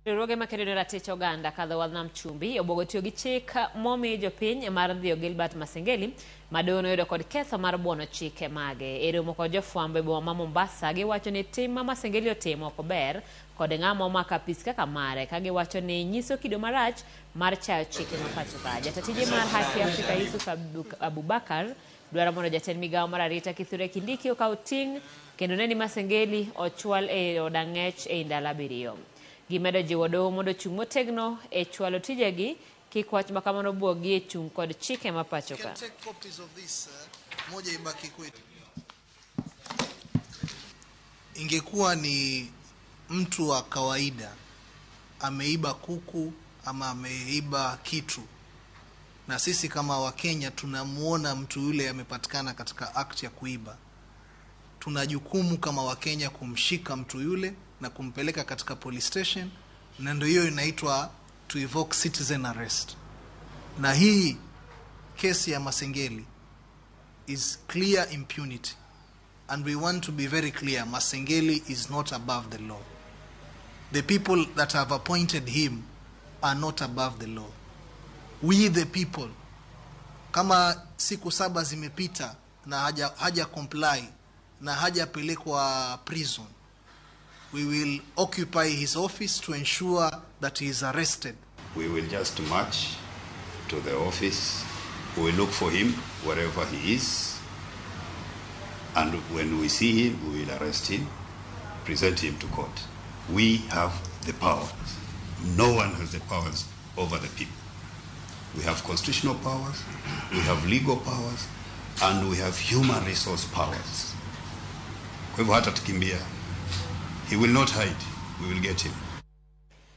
Riwruoge makedo ne ratich oganda kadho wadh nam chumbi obwogo tiyo gi chik momi jopiny mar ndhiyo Gilbert Masengeli ma doho noyudo kod ketho mar buono chike mage. E romo kod jofwambo e boma ma Mombasa, giwacho ni tim ma Masengeli otimo ok ber kod ng'ama omako apis kaka mare ka giwacho ni nyiso kido marach mar chayo chike ma pacho ka. Jata tije mar Haki Afrika Yusuf Abubakar dwaro mondo jatend migawo mar arita Kithure Kindiki okaw ting' kendo ne ni Masengeli ochwal e od ang'ech ei ndalo abiriyo. Gimedo jiwo doho mondo ochung' motegno e chwalo tijegi kik wach ma kamano buoggi e chung' kod chike ma pacho ka. Moja ibaki kwetu. Ingekuwa ni mtu wa kawaida ameiba kuku ama ameiba kitu, na sisi kama Wakenya tunamuona mtu yule amepatikana katika act ya kuiba, tuna jukumu kama Wakenya kumshika mtu yule na kumpeleka katika police station, na ndio hiyo inaitwa to evoke citizen arrest. Na hii kesi ya Masengeli is clear impunity, and we want to be very clear, Masengeli is not above the law. The people that have appointed him are not above the law. We the people, kama siku 7 zimepita na haja comply na hajapelekwa prison, we will occupy his office to ensure that he is arrested. We will just march to the office. We will look for him wherever he is, and when we see him, we will arrest him, present him to court. We have the powers. No one has the powers over the people. We have constitutional powers, we have legal powers, and we have human resource powers. Kwa hivyo hata tukimbia, he will not hide. We will get him.